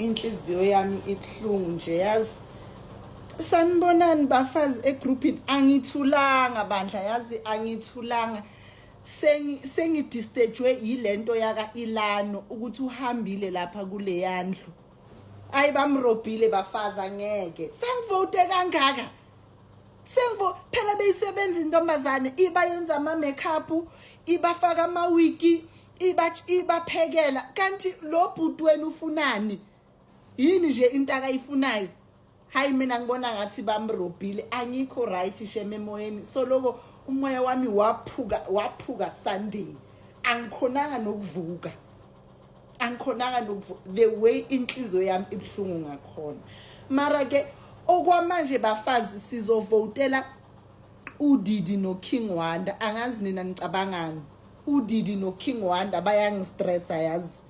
Inhliziyo yami ibuhlungu nje yazi. Sanibonani bafazi egroupini, angithulanga bandla yazi, angithulanga. Sengi sengidisturjwe yilento yaka Ilano ukuthi uhambile lapha kuleyandlu. Ayi bamrobhile bafazi, angeke. Sengivote kangaka. Sengivo phela beyisebenza intombazane, iba yenza ama makeup, ibafaka ama wigi, iba ibaphekela. Kanti lo bhuti wenu ufunani? Yini nje into akayifunayo? Hayi, mina ngibona ngathi bamrobhile. Angikho right shame emoyeni, soloko umoya wami waphuka, waphuka Sunday. Angikhonanga nokuvuka, angikhonanga nokuvuka, the way inhliziyo yami ibhlungu ngakhona. Mara ke okwamanje bafazi, sizovotela uDidi no King Wanda. Angazi nina nicabangani. uDidi no King Wanda bayangistressa yazi.